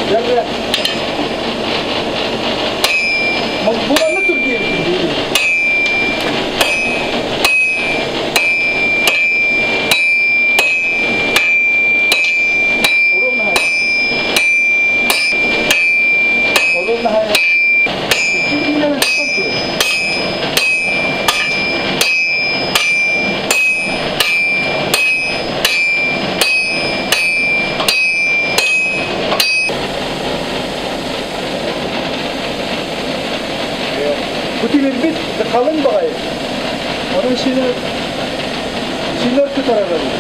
Дьэ, Буланны тур диэбитим дии. Бу тимирбит халыҥ баҕайы. Онон синер синер кытарар эбит.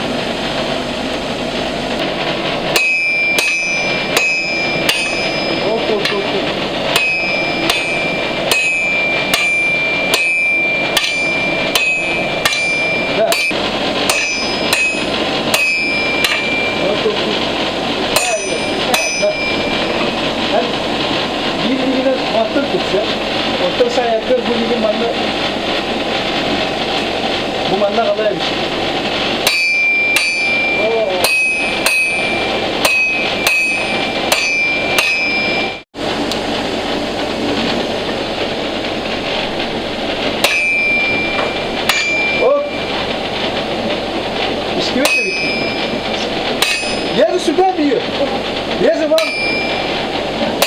Да. Биир илиигинэн мантан тупса, оттон сайаргар бу илиигин манна бу манна аҕалаа эбит. Оп! Истибэт эбиккин. Я же сюда бью. Я же вам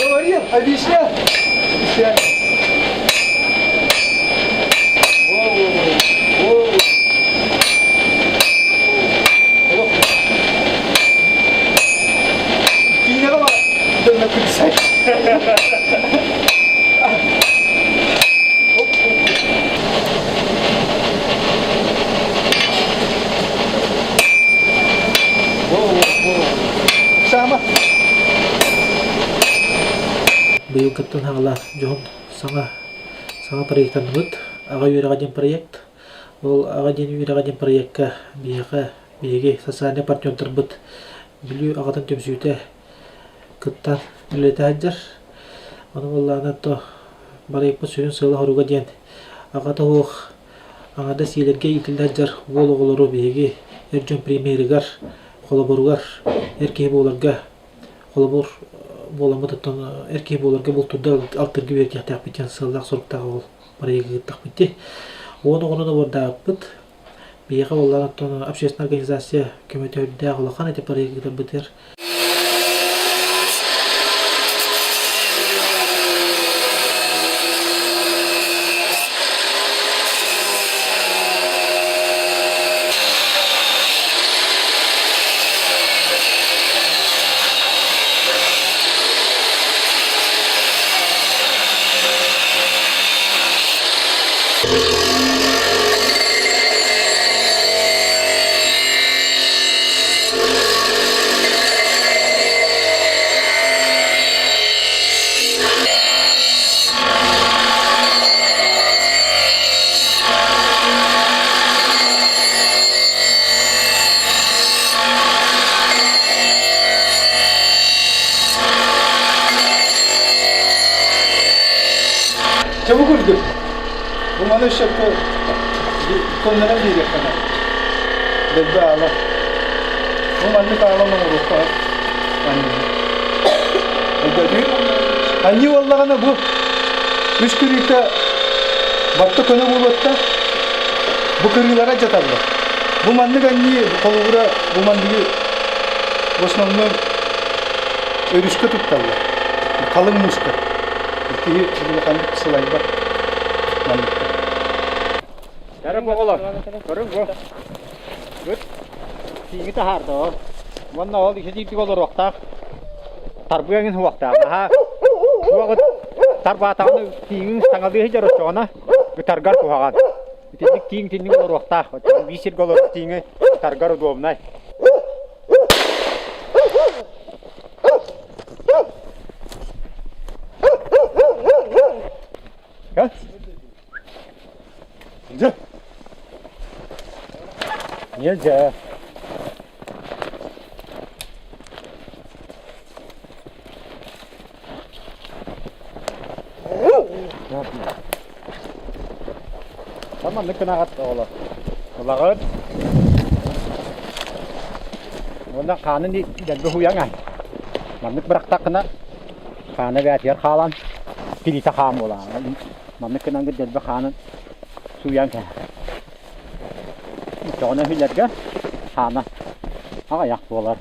говорил, объяснял специально. Во-во-во. Во. Киинэҕэ дьонно күлсэ. Саама. Быйылгыттан хаҕалаах дьоһун саҥа саҥа проектанныбыт. Аҕа үөрэҕэ диэн проект. Ол аҕа диэн үөрэҕэ диэн проекка биһиэхэ биһиги социальнай партнердарбыт Бүлүү аҕатын түмсүүтэ кыттан үлэлэтэ сылдьар. Ону буоллаҕына то барыйпыт сүрүн сыала-соруга диэн аҕата суох аҥардас ийэлэргэ иитиллэ сылдьар уол оҕолору биһиги эр дьон премьерыгар, холобуругар эр киһи буоларга холобур буоламмыт оттон эр киһи буоларга бултуурда алтыырга үөрэтиэхтээхпит диэн сыаллаах-соруктаах ол барыйыгы ыыттахпыт дии. 10 оҕону да уордаабыппыт. Биһиэхэ буоллаҕына оттон общественная организация көмөтө үрдээх улахан ити барыйыгытарбытыгар. Дьэ бу курдук. Бу маны сөпкө тоннаран биэриэххэ наада. Дэлби аала. Бу маннык аалан оҥоруохха анньыы. Өйдөтүү. Анньыы буоллаҕына бу үс күрүүтэ барта көнө буолуоттар. Бу кырыылара дьаталлар. Бу маннык анньыы холобура бу манныгы в основном өрүскэ тутталлар. Халыҥ мууска. Киһи улаханнык сылайбат манныкка. Кэрэ оҕолор, көрүҥ бу. Ыт тииҥи таһаарда ол. Уонна ол ити олоруохтаах. Тарбыаҥын уохтаах. Аһаа суоҕут тарбаатаҕына тииҥин саҥалыы сылдьар оччоҕуна ытаргар куһаҕан. Итинник тииҥ итинник олоруохтаах. Оччоҕуна биир сиргэ олорор тииҥи ытаргар удобнай. Нельзя. Маннык гынаҕыт оҕолор. Ылаҕыт. Уонна хаанын дэлби уйаҥ. Маннык бырахтаххына хаана бээтигэр хаалан тириитэ хаан буолаҕа. Маннык гынан дэлби хаанын сууйан кээһэр. Оччоҕуна үһүлэргэ хаана аҕыйах буолар.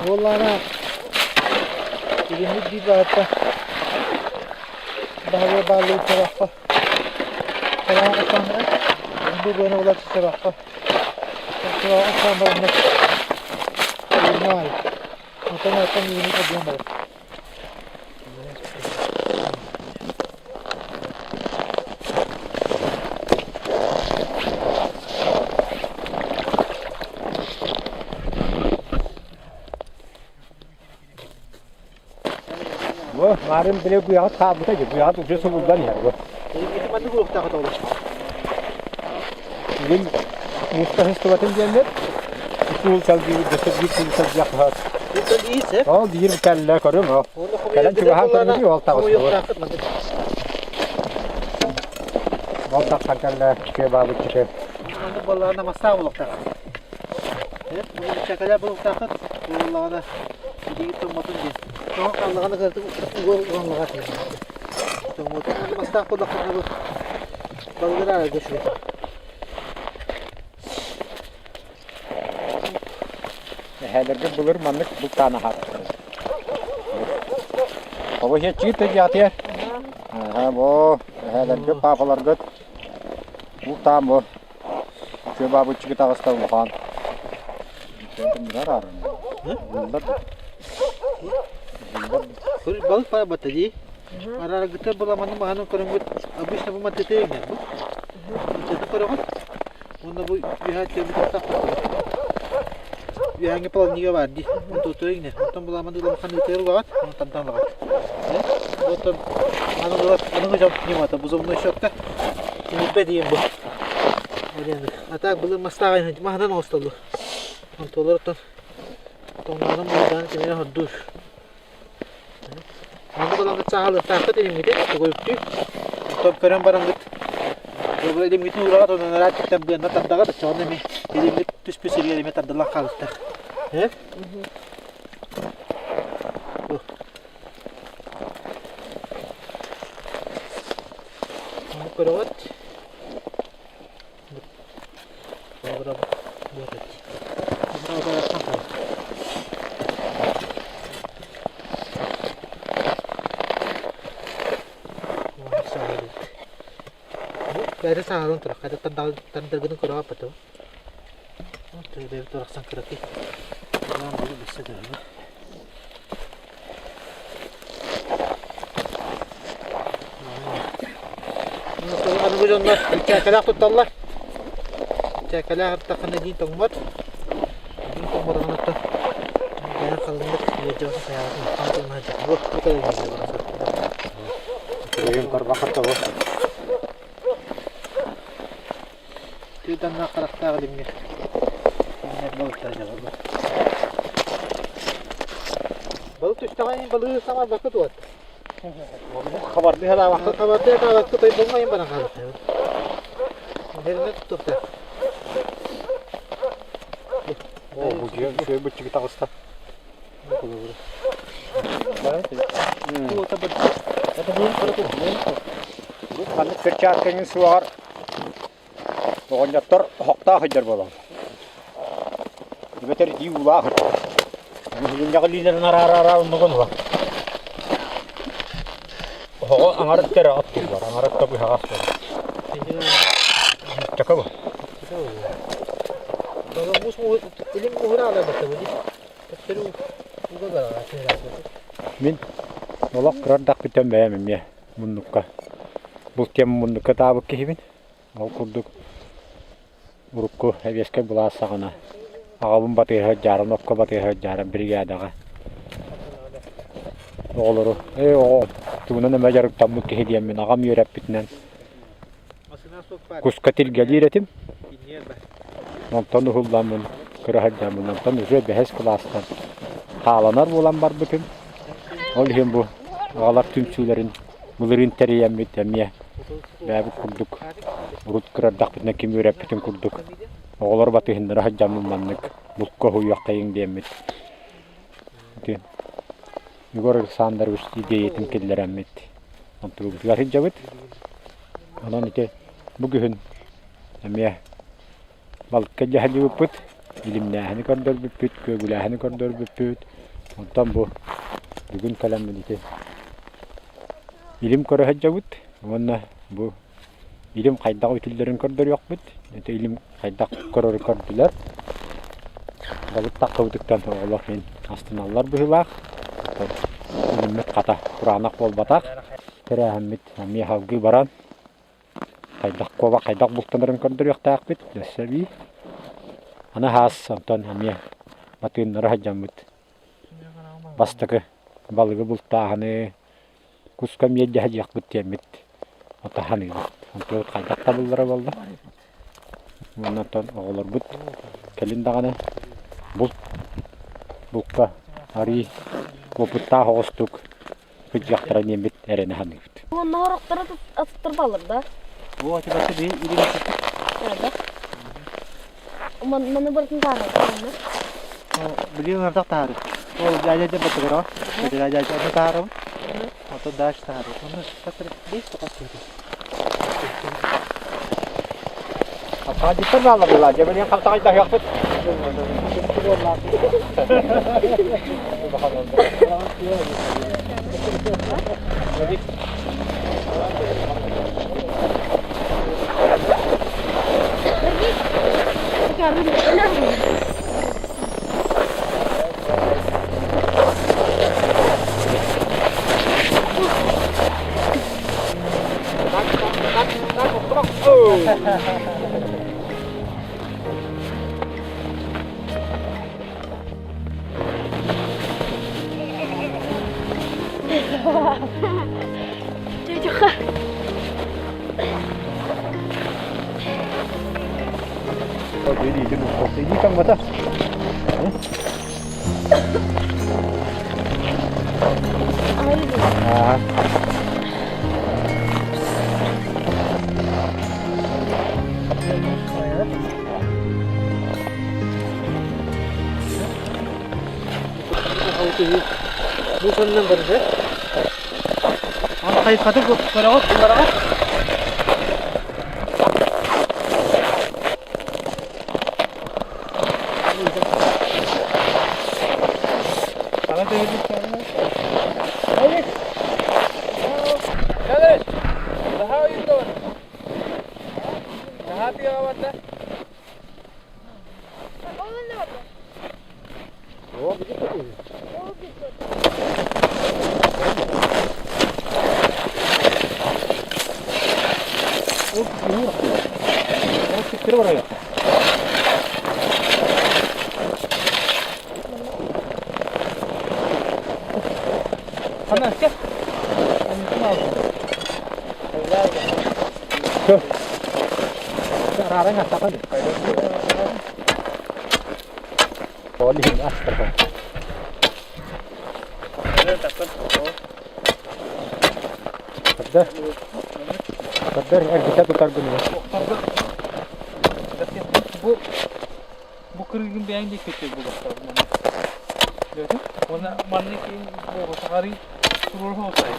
Буоллаҕына илиммит биир баҕаттан баһылыа бааллыбыт чабахха чабаҕа охсон баран бу быаны булар чабахха чабаҕа охсон бараннар уурмаай оттон оттон илими көрдүөн барар Бу маарым били буйаҕыт хаалбыта дии, буйаҕыт уже субуллан иһэр бу. Ити маннык уруоктаах оҕолор. Илин муста сыстыбатын диэннэр куул салгыы өссө биир куул салгыах баһар. Ол биир кэллэ көрүҥ ол. Кэлэн чугаһаан көрүҥ ол таҕыс. Ол тахсан кэллэ чүкэ баабыт чүкэ. Маннык буоллаҕына мастаах буолуохтаах. Чэкэлэр буолуохтааххыт буоллаҕына илиигит тоҥмотун диэн. Тоҥон хааллаҕына кыратык уган лаҕат Тоҥмотун мастаах буоллаххына бу балыгыраара үчүгэй. Эһээлэргэ былыр маннык бултаан аһаабыттар. Тоҕо иһэччигит да дьаатыйар? Аха, бу эһээлэргит, паапаларгыт бултаан бу Үчүгэй баабыччыгы таҕыста улахан. Балык барбата дии. Арааргыта буламаны маһанын көрөҥҥүт обычно бу мантытыйыҥ бу. Мантыты көрөҕүт. Уонна бу үөһэ төбүт Үөһээҥҥи плавнига баар дии. Онтуутуйуҥ Онтон буламаны ылан ханыытыгар угаҕыт, онтон тардан ылаҕыт. Оттон аныгы аныгы дьон ньымата бу зубной щетка. Тимирбэ диэн бу. А так былыр мастаах маһынан оҥостоллор. Онтулар оттон тоҥноонон буолдаан тимири хордуур. Маннык олоҥҥут сааһылыахтааххыт илимҥитин тугуйуктуу. Оттон көрөн бараҥҥыт илимҥитин уураҕыт онон араат быанна тардаҕыт оччоҕуна эмиэ илимҥит түспүт сиригэр эмиэ тардыллан хаалыахтаах. Э? Маннык көрөҕүт. Бэйэтэ сааһыран турар, хайда тандыргын көрө аппатым. Бэйэбит барахсан кыракый. Өссө да Аныгы дьоннор чээкэлээх тутталлар. Чээкэлээх аттаххына диин тоҥмот. Диин тоҥмотоҕун оттон бэйэҥ халыҥнык үөрдьэҕин хайаатын хаан тылын сылдьар. Бу бу кэлин Үчүгэйин тарбахар тобу. Тыытаннаах харахтаах илимҥэ илимнэр балыктара дьаҕыллар. Балык түстэҕин балыгы саҥарбакка туот. Хабардыы хадаабакка. Хабардыы хадаабакка тойбоҥҥо баран хаалыахтаах. Эринэ туттуохтаах. О, бу дьиэ үчүгэй быччыгы таҕыста. Ханнык перчаткаҥын суоҕар Оҕонньоттор оһохтоох сылдьар буолаллар. Эбэтэр итии уулаах Миһигинньэҕи илиилэрин араара-араара оннугун уһа. Оһоҕо аҥарытта эрэ оттуллар, аҥарытта быһаҕас буолар. Чака бу. Мин олох кыра эрдэхпиттэн бэйэм эмиэ муннукка бултуйан муннукка таабыт киһибин. Ол курдук урукку сэбиэскэй былаас саҕана аҕабын батыһа сылдьаарым, окко батыһа сылдьаарым биригээдэҕэ оҕолору ээ оҕом тугунан эмэ дьарыктаммыт киһи диэммин аҕам үөрэппитинэн куска тиргэлиир этим. Онтон уһулламмын кыра сылдьаммын онтон уже бэһис кылаастан хааланар буолан барбытым. Ол иһин бу аҕалар түмсүүлэрин былырыын тэрийэммит эмиэ бэйэбит курдук урут кырардахпытына ким үөрэппитин курдук оҕолор батыһыннара сылдьаммын маннык булка уһуйуоххайыҥ диэммит ити Егор Александрович идиэйэтин киллэрэммит онтубутугар сылдьабыт. Онон ити бу күһүн эмиэ балыкка дьаһаллыбыппыт, илимнээһини көрдөрбүппүт, күөгүлээһини көрдөрбүппүт. Онтон бу бүгүн кэлэммит ити илим көрө сылдьабыт уонна бу илим хайдах үтүллэрин көрдөрүөхпүт. Ити илим хайдах көрөрү көрдүлэр. Балык таххыбытыттан оҕолор мин астыналлар быһыылаах. Оттон илиммит хата кураанах буолбатах. Тэрээһиммит эмиэ салгыы баран хайдах куобах хайдах бултанарын көрдөрүөхтээхпит өссө эбии. Аны хаас онтон эмиэ батыыннары сылдьаммыт бастакы балыгы бултааһыны куска эмиэ дьаһайыахпыт диэммит отаһаныыбыт. Онтубут хайдах табыллара буолла. Уонна оттон оҕолорбут кэлин даҕаны булт булка арыы уопуттаах оҕустук кыдьыахтара диэммит эрэнэ саныыбыт. Уонна орохторо аттарбалар да. О, тебе тебе или Да. Маны барытын таарар. Билин ынырдах таһары. Ол дядя деп батыгыра. Дядя дядя таһарым. Ото дальше таһары. Оны катыр бес тоқас Хапсаҕайдыттар бааллар буоллаа, дьэбэлиэн хапсаҕайдаһыахпыт. Бу сонунан барда. Хайысхаты көрөҕүт, буллараҕыт. How are you doing? Happy about that? Бу бу кырыгын бэйэҥ диэки көтөр булуохтаах манна. Уонна манна киин буолбатаҕарый туруору оҕусай.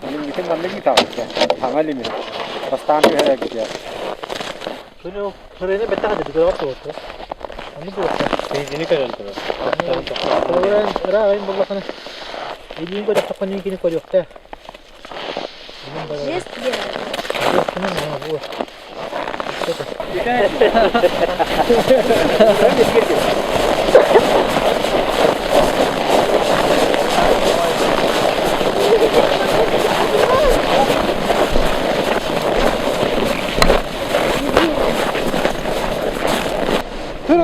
Илиммитин маннык ыытаҕыт саҥа илими бастаан түһэрэргитигэр Хырыны бэттэх этэ бүтэрэр туотта. Ону буолта. Бензини көрөн турар. Холобура ыраах айын буллахына. Илиин көрөхтөххө кини көрүөхтээх. Жест делает.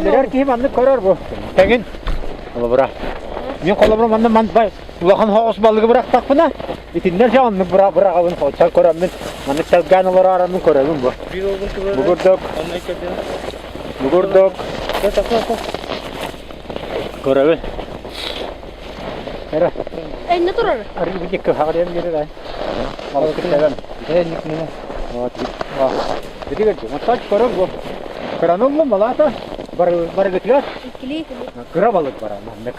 Билэр киһи маннык көрөр бу. Тэҥин. Холобура. Мин холобура манна ман улахан хоҕус балыгы бырахтахпына, итиннэр дьэ оннук быраҕабын хооччал көрөммүн, маннык тэлгээн олороороммун көрөбүн бу. Бу курдук. Бу курдук. Көрөбүн. Эрэ. Энне турар. Арыы бу дикки хаҕарыйан биэрэр ай. Балык кытта Вот. Ити көрдүм. Оттон көрөр бу. Кыраны ыллым балаата. Барыгытыгар Иккили. кыра балык барар маннык.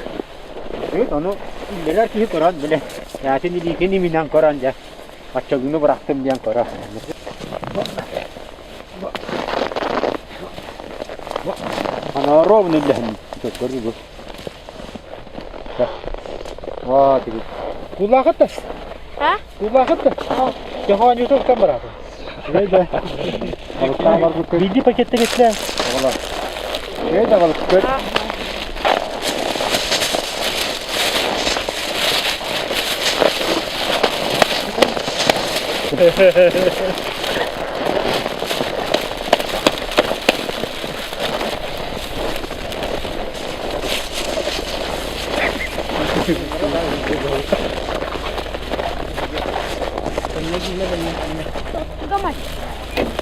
Ону үллэрэр киһи көрөн билэ. Ятын илиитин иминэн көрөн дьэ. Оччолуну бырахтым диэн көрө. Ана ровно үллэһин. Көрдү бу. Ва, тиги. Кулаахыт А? Кулаахыт Дьоһоонньутун кам бараатын. Биирдии пакетта кэтлээ.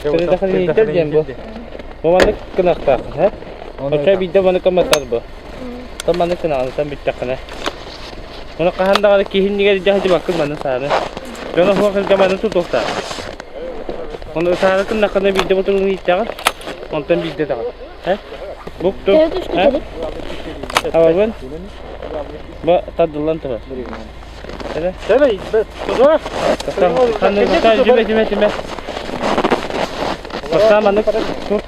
Предохранитель диэн бу. Бу маннык гынахтааххын, һэ? Оччо биирдэ маннык гымматтар бу. Тон маннык гынаҕын бүттэххинэ. Ону хаһан даҕаны киһи иннигэр илдьэ сылдьыбаккын манны сааны. Дьоно суох сиргэ манны тутуохтаах. Ону сааны гыннаххына биирдэ ботуругун ииттэҕин, онтон биирдэ даҕаны. Һэ? Бук ту. Төһө түспүт Абабын. Бу тардыллан турар. Эбэ. Тиме, тиме, тиме. Бастаан маннык тут.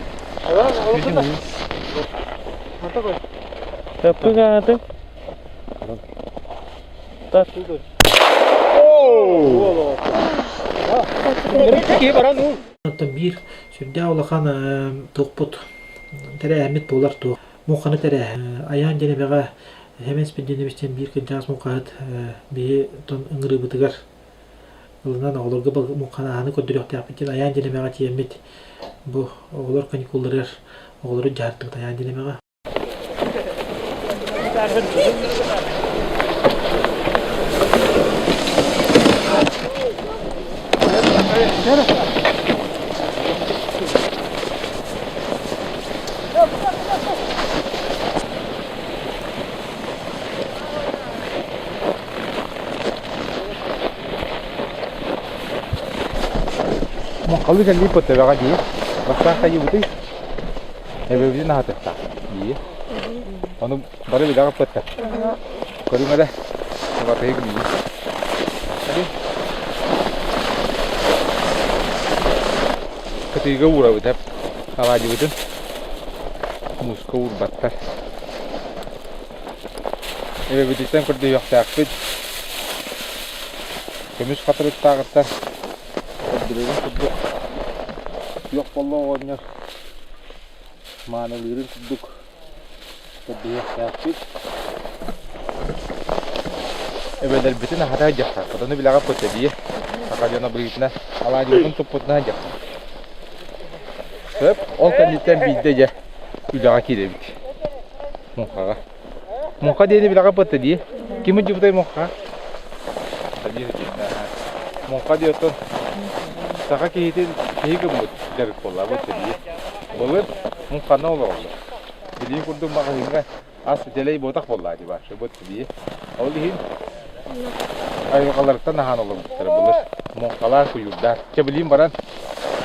Төпкү гааты. Тат. Оттон биир сүрдээх улахан туохпут тэрээһиммит буолар туох. Муҥханы тэрээһин. Айаан диэн эбэҕэ Хэмэн Спирдинович диэн биир кырдьаҕас муҥхаһыт биһи тон ыҥырыыбытыгар ылынан оҕолорго муҥханааһыны көрдөрүөхтээхпит диэн Айаан диэн эбэҕэ тиийэммит бу оҕолор каникулларыгар оҕолору дьаһартыбыт Айаан диэн эбэҕэ. Муҥхалыы кэллии төбөҕө дии. Бастаан хайыыбытый? Эбэбитин аһатыахтаах дии. Ону бары билэҕит бытта. Көрүҥ эрэ. Батыһык дии. Кытыыга уурабыт эп. Алаадьыбытын мууска уурбаттар. Эбэбититтэн көрдөһүөхтээхпит. Көмүс хатырыктааҕыттан көрдөрөрүн курдук күөх боллох оҕонньор маанылыырын курдук көрдөһүөхтээхпит. Эбэлэрбитин аһата сылдьыахтаахпыт. Ону билэҕит куттэ дии. Саха дьоно быһыытынан алаадьыбытын туппутунан сылдьыахтаах. Сөп. Ол кэнниттэн биирдэ дьэ үлэҕэ киирэбит. Муҥхаҕа. Муҥха диэни билэҕит бытта дии. Ким ыдьыбытай муҥха? Муҥха диэн оттон саха киһитин киһи гыммыт дьарык буолла бытта дии. Былыр муҥханан олороллор. Билии курдук маҕаһыыҥҥа ас дэлэй буотах буоллаа дии башы бытта дии. Ол иһин айылҕаларыттан аһаан олорбуттара былыр. Муҥхалаан куйуурдаан. Чэ билиим баран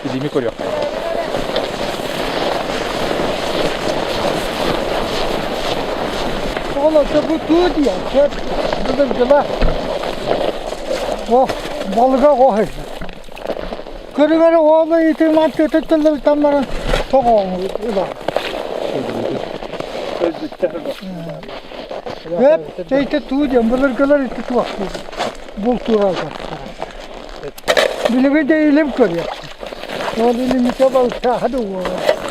илими көрүөххэ. Оҕолорго бу туу диэн сөп былыргыла балыга оһой. Көрүҥэр оҕолор итиман тыытыттыллыбыттан баран тоҕоҥ ыла. Эп, чэйте туу диэн былыргылар ити туохтуур бултуур албастара. Билигин да илим көрүөх. Ол илимите балыктааһа да уолар.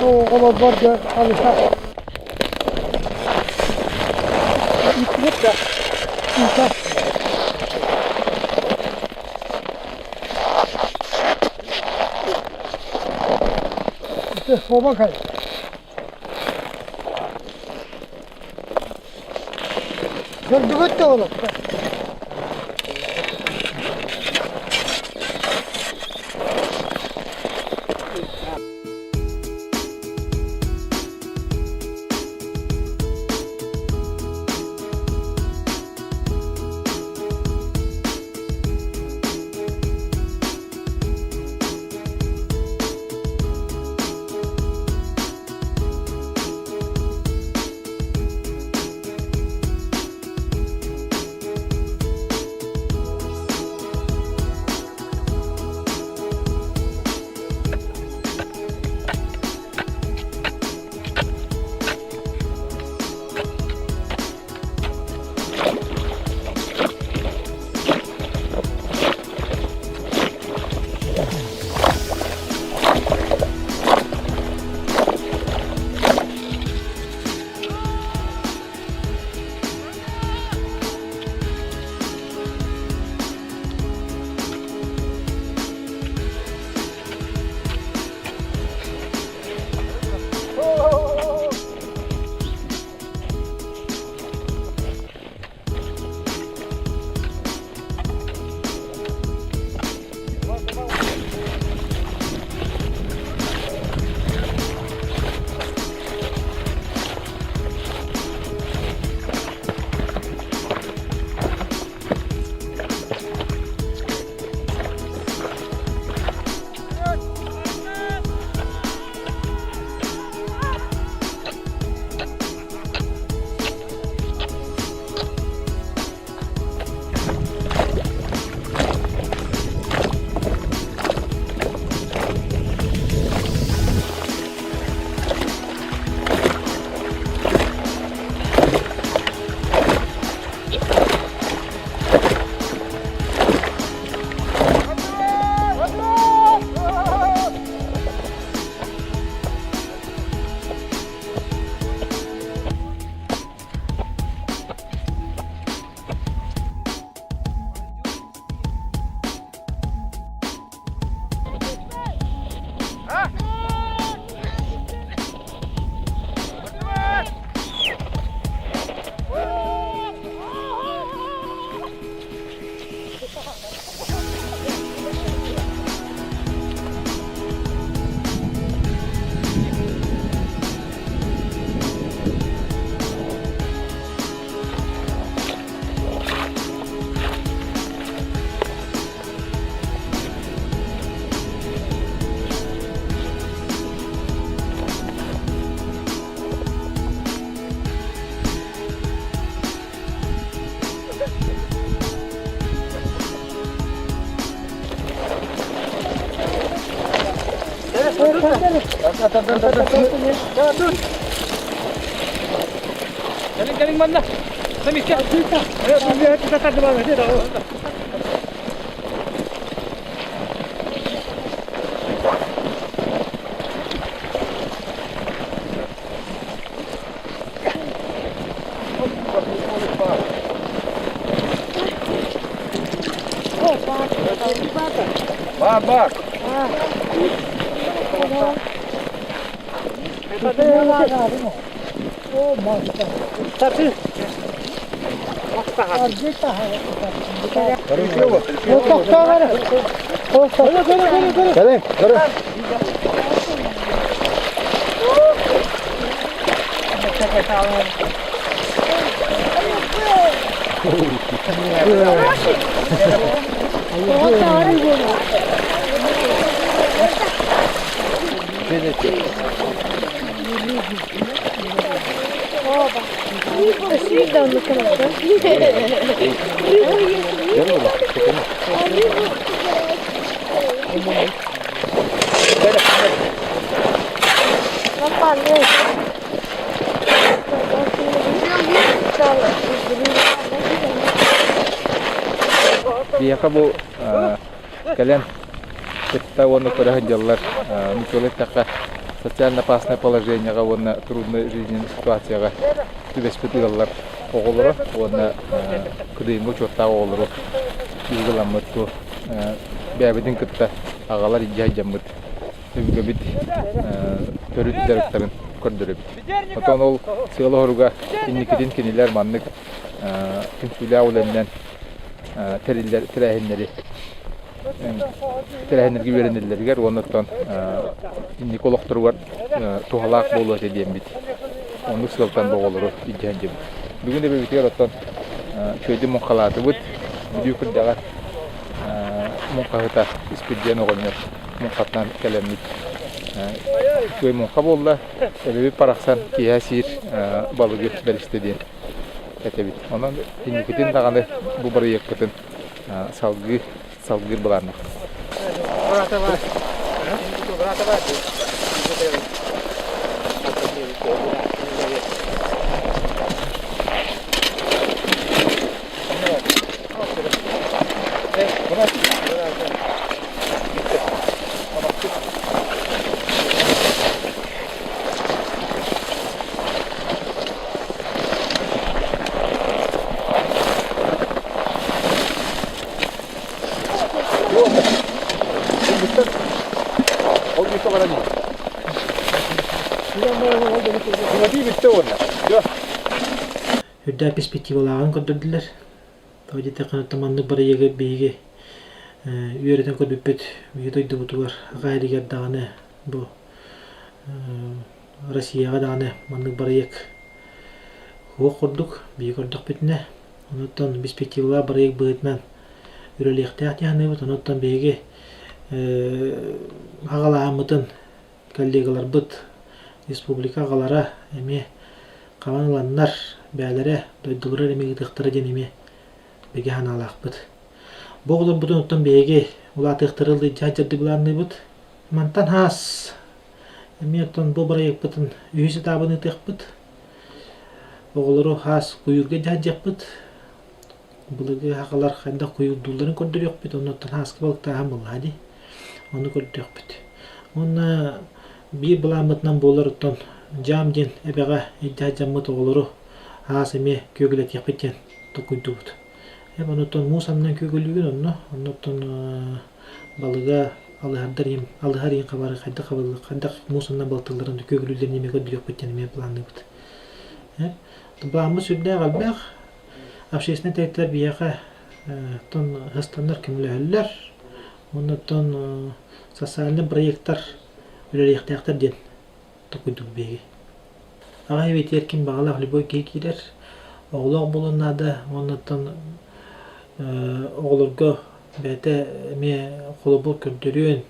Оҕолорбор да алыһа Хоба кай. Көрдүгүт да олох. Кэлин кэлин манна. Сэмикке. Бар, бар. Кэлин, көрө. Биһиэхэ бу кэлэн кытта уонна көрө сылдьаллар. Нуччалыы эттэххэ, социально опасное положениеҕа уонна трудной жизненной ситуацияҕа түбэспит ыаллар оҕолоро уонна кыдыйыҥҥа учуоттаах оҕолору биһиги ыламмыт бу бэйэбитин кытта аҕалар илдьэ сылдьаммыт өбүгэбит төрүт дьарыктарын көрдөрөбүт. Оттон ол сыала-соруга инникитин кинилэр маннык түмсүүлээх үлэннэн тэриллэр тэрээһиннэри тэрээһиннэргэ үөрэнэллэригэр уонна оттон инники олохторугар туһалаах буолуо этэ диэммит оннук сыалтан оҕолору илдьэ сылдьабыт. Бүгүн эбэбитигэр оттон үчүгэйдик муҥхалаатыбыт. Бүлүү кырдьаҕар муҥхаһыта Испирдиэн оҕонньор муҥхатынан кэлэммит үчүгэй муҥха буолла. Эбэбит барахсан киэһэ сиир балыгы бэристэ диэн этэбит. Онон инникитин даҕаны бу бырайыакпытын салгыы салгыыр былааннаахпыт. Үрдээх перспективалааҕын көрдөрдүлэр. Тоҕо диэтэххинэ, маннык бырайыагы биһиги үөрэтэн көрбүппүт биһиги дойдубутугар аҕа иһигэр даҕаны бу Россияҕа даҕаны маннык бырайыак суох курдук биһиги көрдөхпүтүнэ. Онуттан перспективалаах бырайыак быһыытынан үлэлиэхтээх дии саныыбыт. Онуттан биһиги аҕалаһаммытын коллегаларбыт, республика аҕалара эмиэ хабан ыланнар, бэйэлэрэ дойдулара эмиэ ыытыахтара диэн эмиэ бигэ санаалаахпыт. Бу оҕолорбутун оттон биһиги улаатыахтара ылдьаа дьарды былаанныыбыт. Мантан хаас эмиэ оттон бу бырайыакпытын үһүс этабын ыытыахпыт. Оҕолору хаас куйуурга дьаһайдыахпыт. Былыргы сахалар хайдах куйуурдуулларын көрдөрүөхпүт, оннуттан хааска балыктааһын буоллаҕа дии. Ону көрдүөхпүт. Уонна биир былааммытынан буолар оттон дьаам диэн эбэҕэ илдьэ дьаммыт оҕолору хаас эмиэ күөгүлэтиэхпит диэн толкуйдуубут. Онуттан муус аннынан күөгүлүүгүн онно, оннуттан балыга алыһардар иһин, алыһар иһин хабары хайдах хабыллар, хайдах муус аннынан балтылларын күөгүлүүллэрин эмиэ көрдөрүөхпүт диэн эмиэ планныыбыт. Былааммыт сүрдээх элбэх. Общественнай тэрилтэлэр биһиэхэ оттон ыстаннар көмөлөһөллөр. Уонна оттон социальнай проектар үлэлиэхтээхтэр диэн толкуйдуур биһиги. Аҕай эбэтигэр ким баҕалаах любой киһи киирэр. Оҕолоох буолуон наада уонна оттон оҕолорго бэйэтэ эмиэ холобур көрдөрүөн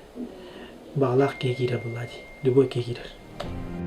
баҕалаах киһи киирэр буоллаа дии. Любой киһи киирэр.